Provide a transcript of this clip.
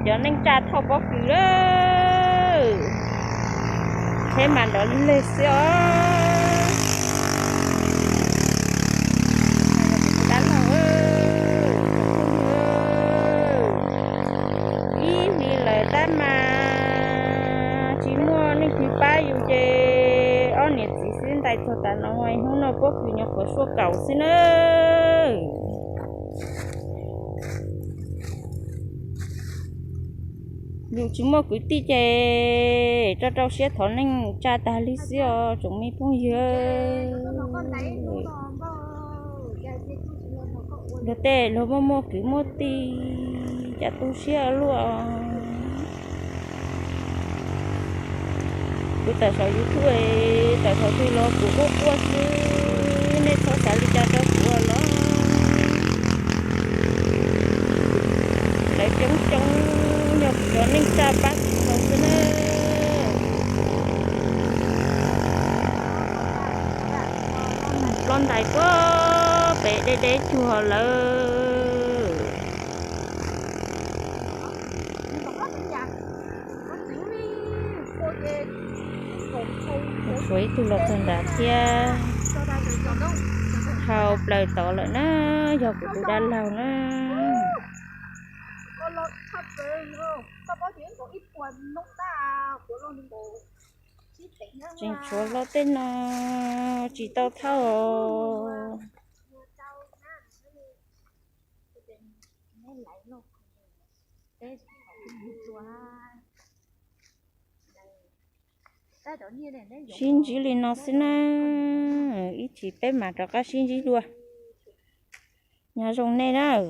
Cov neej tsa thauj pob kws lawm, tsheb mas nrov leg xwb os. Dab laug, ib hlis lawm tab mas tsis muaj leej twg pab yus ces ob niam txiv xwb ntais txog tas no, hnub no pob kws nyuam qhuav suaj kaum xwb na. Yus tsis muaj kwv tij ces rau rau siab thov neej tsa tag li xwb os tsoom me phooj ywg. Luag tej luag muaj muaj kwv muaj tij, cas tu siab luaj. Kuv tawm saum YouTube, tawm saum twg los kuv quaj quaj xwb, nej txhob xav li cas rau kuv los. Lawv coob coob yog kuv cov neej tsa pab kuv xwb na. Los ntais puag pem deb deb cuag lawm. Tshuav ib tug los txog nrad thiab, hau plaws tod lawm na, yog kuv tus dab laug na. Tseem tshuav hlo tej no tsis tau thauj. Sib ntsib li no xwb na, ib chim peb mam rov qab sib ntsib dua. Nyob zoo nej nawb.